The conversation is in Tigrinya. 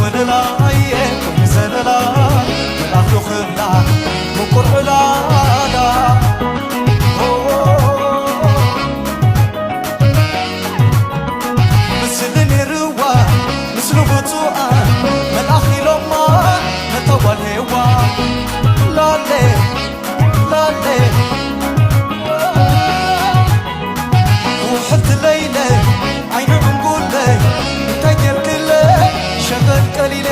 ወለላየ ዘለላ መልኣኽ ዱኽላ ምቁር ዕላላ ምስሊ ነይርዋ ምስሉ ብፁዓን መልኣኽ ኢሎማ ነታ ጓል ሄዋን ላለ ላለ ውሕልቲ ለይለ ዓይኒ ዕንጉለ እንታይ ጌርክለ ሸፈን ቀሊለ